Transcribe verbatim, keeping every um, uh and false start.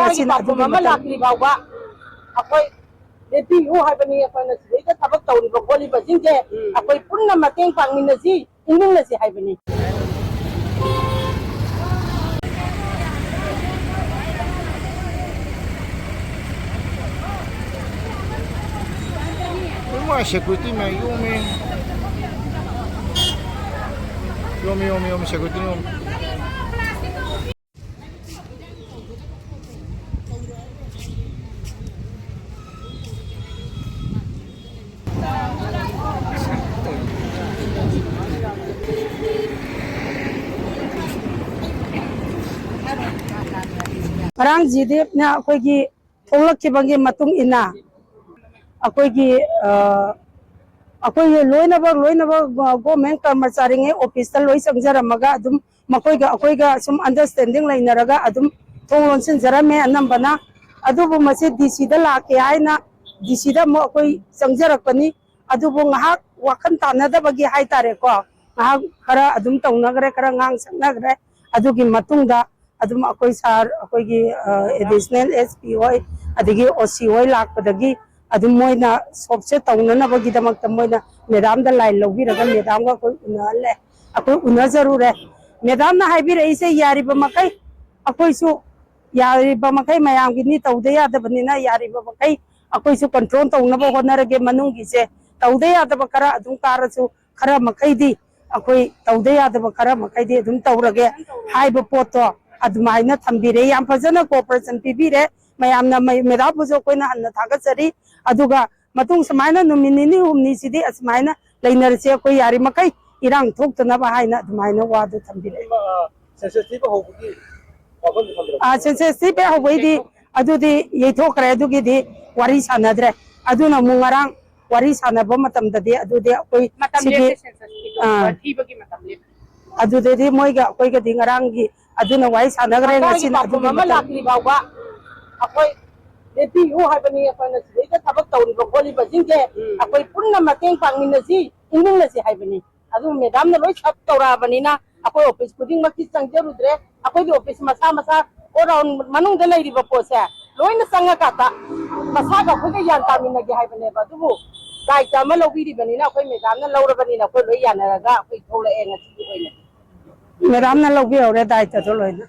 ꯑꯁꯤꯅ ꯄꯥꯎꯈꯨꯝ ꯑꯗꯨꯒꯤ ꯑꯃ ꯃꯇꯥꯡ ꯂꯥꯛꯇ꯭ꯔꯤ ꯐꯥꯎꯕ ꯑꯩꯈꯣꯏ ꯂꯦꯞꯄꯤꯌꯨ ꯍꯥꯏꯕꯅꯤ꯫ ꯑꯩꯈꯣꯏꯅ ꯁꯤꯗꯩꯗ ꯊꯕꯛ ꯇꯧꯔꯤꯕ ꯈꯣꯠꯂꯤꯕꯁꯤꯡꯁꯦ ꯎꯝ꯫ ꯑꯩꯈꯣꯏ ꯄꯨꯟꯅ ꯃꯇꯦꯡ ꯄꯥꯡꯃꯤꯟꯅꯁꯤ, ꯏꯟꯃꯤꯟꯅꯁꯤ ꯍꯥꯏꯕꯅꯤ꯫ ꯏꯃꯥ, ꯁꯦꯀ꯭ꯌꯨꯔꯤꯇꯤ ꯃꯌꯥꯝ ꯌꯣꯝꯃꯦ꯫ ꯌꯣꯝꯃꯦ, ꯌꯣꯝꯃꯦ, ꯌꯣꯝꯃꯦ, ꯁꯦꯀ꯭ꯌꯨꯔꯤꯇꯤ ꯌꯣꯝꯃꯦ꯫ ꯉꯔꯥꯡ ꯖꯤ ꯗꯤ ꯑꯦꯐꯅ ꯑꯩꯈꯣꯏꯒꯤ ꯊꯣꯛꯂꯛꯈꯤꯕꯒꯤ ꯃꯇꯨꯡ ꯏꯟꯅ ꯑꯩꯈꯣꯏꯒꯤ, ꯑ, ꯑꯩꯈꯣꯏꯒꯤ ꯂꯣꯏꯅꯃꯛ, ꯂꯣꯏꯅꯃꯛ ꯒꯣ-, ꯒꯣꯔꯃꯦꯟ ꯀꯔꯃꯆꯥꯔꯤꯉꯩ ꯑꯣꯐꯤꯁꯇ ꯂꯣꯏ ꯆꯪꯖꯔꯝꯃꯒ ꯑꯗꯨꯝ ꯃꯈꯣꯏꯒ ꯑꯩꯈꯣꯏꯒ ꯁꯨꯝ ꯑꯟꯗꯔꯁꯇꯦꯟꯗꯤꯡ ꯂꯩꯅꯔꯒ ꯑꯗꯨꯝ ꯊꯣꯡ ꯂꯣꯟꯁꯤꯟꯖꯔꯝꯃꯦ ꯑꯅꯝꯕꯅ꯫ ꯑꯗꯨꯕꯨ ꯃꯁꯤ ꯗꯤ ꯁꯤꯗ ꯂꯥꯛꯀꯦ ꯍꯥꯏꯅ ꯗꯤ ꯁꯤꯗ ꯑꯃꯨꯛ ꯑꯩꯈꯣꯏ ꯆꯪꯖꯔꯛꯄꯅꯤ꯫ ꯑꯗꯨꯕꯨ ꯉꯥꯏꯍꯥꯛ ꯋꯥꯈꯜ ꯇꯥꯅꯗꯕꯒꯤ ꯍꯥꯏꯇꯥꯔꯦꯀꯣ, ꯉꯥꯏꯍꯥꯛ ꯈꯔ ꯑꯗꯨꯝ ꯇꯧꯅꯈ꯭ꯔꯦ, ꯈꯔ ꯉꯥꯡ ꯁꯛꯅꯈ꯭ꯔꯦ꯫ ꯑꯗꯨꯒꯤ ꯃꯇꯨꯡꯗ ꯑꯗꯨꯝ ꯑꯩꯈꯣꯏ ꯁꯥꯔ, ꯑꯩꯈꯣꯏꯒꯤ, ꯑ, ꯑꯦꯗꯤꯁꯅꯦꯜ ꯑꯦꯁ ꯄꯤ ꯍꯣꯏ, ꯑꯗꯒꯤ ꯑꯣ ꯁꯤ ꯍꯣꯏ ꯂꯥꯛꯄꯗꯒꯤ ꯑꯗꯨꯝ ꯃꯣꯏꯅ ꯁꯣꯞꯁꯦ ꯇꯧꯅꯅꯕꯒꯤꯗꯃꯛꯇ ꯃꯣꯏꯅ ꯃꯦꯗꯥꯝꯗ ꯂꯥꯏꯟ ꯂꯧꯕꯤꯔꯒ ꯃꯦꯗꯥꯝꯒ ꯑꯩꯈꯣꯏ ꯎꯅꯍꯜꯂꯦ꯫ ꯑꯩꯈꯣꯏ ꯎꯅꯖꯔꯨꯔꯦ꯫ ꯃꯦꯗꯥꯝꯅ ꯍꯥꯏꯕꯤꯔꯛꯏꯁꯦ ꯌꯥꯔꯤꯕ ꯃꯈꯩ ꯑꯩꯈꯣꯏꯁꯨ ꯌꯥꯔꯤꯕ ꯃꯈꯩ ꯃꯌꯥꯝꯒꯤꯅꯤ, ꯇꯧꯗ ꯌꯥꯗꯕꯅꯤꯅ ꯌꯥꯔꯤꯕ ꯃꯈꯩ ꯑꯩꯈꯣꯏꯁꯨ ꯀꯟꯇ꯭ꯔꯣꯜ ꯇꯧꯅꯕ ꯍꯣꯠꯅꯔꯒꯦ꯫ ꯃꯅꯨꯡꯒꯤꯁꯦ ꯇꯧꯗ ꯌꯥꯗꯕ ꯈꯔ ꯑꯗꯨꯝ ꯀꯥꯔꯁꯨ ꯈꯔ ꯃꯈꯩꯗꯤ ꯑꯩꯈꯣꯏ ꯇꯧꯗ ꯌꯥꯗꯕ ꯈꯔ ꯃꯈꯩꯗꯤ ꯑꯗꯨꯝ ꯇꯧꯔꯒꯦ ꯍꯥꯏꯕ ꯄꯣꯠꯇꯣ ꯑꯗꯨꯃꯥꯏꯅ ꯊꯝꯕꯤꯔꯦ꯫ ꯌꯥꯝ ꯐꯖꯅ ꯀꯣꯑꯣꯄꯔꯦꯁꯟ ꯄꯤꯕꯤꯔꯦ꯫ ꯃꯌꯥꯝꯅ ꯃꯩ-, ꯃꯦꯗꯥꯝꯕꯨꯁꯨ ꯑꯩꯈꯣꯏꯅ ꯍꯟꯅ ꯊꯥꯒꯠꯆꯔꯤ꯫ ꯑꯗꯨꯒ ꯃꯇꯨꯡ ꯁꯨꯃꯥꯏꯅ ꯅꯨꯃꯤꯠ ꯅꯤꯅꯤ ꯍꯨꯝꯅꯤꯁꯤꯗꯤ ꯑꯁꯨꯃꯥꯏꯅ ꯂꯩꯅꯔꯁꯦ, ꯑꯩꯈꯣꯏ ꯌꯥꯔꯤꯃꯈꯩ ꯏꯔꯥꯡ ꯊꯣꯛꯇꯅꯕ ꯍꯥꯏꯅ ꯑꯗꯨꯃꯥꯏꯅ ꯋꯥꯗꯨ ꯊꯝꯕꯤꯔꯛꯑꯦ꯫ ꯑ, ꯁꯦꯟꯁꯁ ꯊꯤꯕ ꯍꯧꯕꯒꯤ ꯋꯥꯐꯝꯗꯤ ꯊꯝꯕꯤꯔꯛꯄ꯭ꯔꯥ? ꯑ, ꯁꯦꯟꯁꯁ ꯊꯤꯕ ꯍꯧꯕꯩꯗꯤ ꯑꯗꯨꯗꯤ ꯌꯩꯊꯣꯛꯈ꯭ꯔꯦ, ꯑꯗꯨꯒꯤꯗꯤ ꯋꯥꯔꯤ ꯁꯥꯟꯅꯗ꯭ꯔꯦ꯫ ꯑꯗꯨꯅ ꯑꯃꯨꯛ ꯉꯔꯥꯡ ꯋꯥꯔꯤ ꯁꯥꯟꯅꯕ ꯃꯇꯝꯗꯗꯤ ꯑꯗꯨꯗꯤ ꯑꯩꯈꯣꯏ ꯃꯇꯝ ꯁꯤꯒꯤ, ꯂꯦꯞꯄꯦ, ꯁꯦꯟꯁꯁ ꯊꯤꯕ, ꯑ, ꯊꯤꯕꯒꯤ ꯃꯇꯝ ꯂꯦꯞꯄꯦ꯫ ꯑꯗꯨꯗꯗꯤ ꯃꯣꯏꯒ ꯑꯩꯈꯣꯏꯒꯗꯤ ꯉꯔꯥꯡꯒꯤ ꯑꯗꯨꯅ ꯋꯥꯔꯤ ꯁꯥꯟꯅꯈ꯭ꯔꯦ, ꯁꯔꯀꯥꯔꯒꯤ ꯉꯁꯤꯅ ꯄꯥꯎꯈꯨꯝ ꯑꯗꯨꯒꯤ ꯑꯃ ꯃꯇꯝ ꯂꯥꯛꯇ꯭ꯔꯤ ꯐꯥꯎꯕ ꯑꯩꯈꯣꯏ ꯂꯦꯞꯄꯤꯌꯨ ꯍꯥꯏꯕꯅꯤ꯫ ꯑꯩꯈꯣꯏꯅ ꯁꯤꯗꯩꯗ ꯊꯕꯛ ꯇꯧꯔꯤꯕ ꯈꯣꯠꯂꯤꯕꯁꯤꯡꯁꯦ ꯎꯝ꯫ ꯑꯩꯈꯣꯏ ꯄꯨꯟꯅ ꯃꯇꯦꯡ ꯄꯥꯡꯃꯤꯟꯅꯁꯤ, ꯏꯟꯃꯤꯟꯅꯁꯤ ꯍꯥꯏꯕꯅꯤ꯫ ꯑꯗꯨ ꯃꯦꯗꯥꯝꯅ ꯂꯣꯏ ꯁꯔꯚ ꯇꯧꯔꯛꯑꯕꯅꯤꯅ ꯑꯩꯈꯣꯏ ꯑꯣꯐꯤꯁ ꯈꯨꯗꯤꯡꯃꯛꯇꯤ ꯆꯪꯖꯔꯨꯗ꯭ꯔꯦ꯫ ꯑꯩꯈꯣꯏꯒꯤ ꯑꯣꯐꯤꯁ ꯃꯁꯥ ꯃꯁꯥ ꯒꯣꯗꯥꯎꯟ ꯃꯅꯨꯡꯗ ꯂꯩꯔꯤꯕ ꯄꯣꯠꯁꯦ ꯂꯣꯏꯅ ꯆꯪꯉꯀꯥꯟꯗ ꯃꯁꯥꯒ ꯑꯩꯈꯣꯏꯒ ꯒ꯭ꯌꯥꯟ ꯇꯥꯃꯤꯟꯅꯒꯦ ꯍꯥꯏꯕꯅꯦꯕ꯫ ꯑꯗꯨꯕꯨ ꯗꯥꯏꯇ ꯑꯃ ꯂꯧꯕꯤꯔꯤꯕꯅꯤꯅ, ꯑꯩꯈꯣꯏ ꯃꯦꯗꯥꯝꯅ ꯂꯧꯔꯕꯅꯤꯅ ꯑꯩꯈꯣꯏ ꯂꯣꯏ ꯌꯥꯅꯔꯒ ꯑꯩꯈꯣꯏ ꯊꯣꯛꯂꯛꯑꯦ ꯉꯁꯤꯒꯤ ꯑꯣꯏꯅ꯫ ꯃꯦꯗꯥꯝꯅ ꯂꯧꯕꯤꯍꯧꯔꯦ ꯗꯥꯏꯇꯗꯣ ꯂꯣꯏꯅ꯫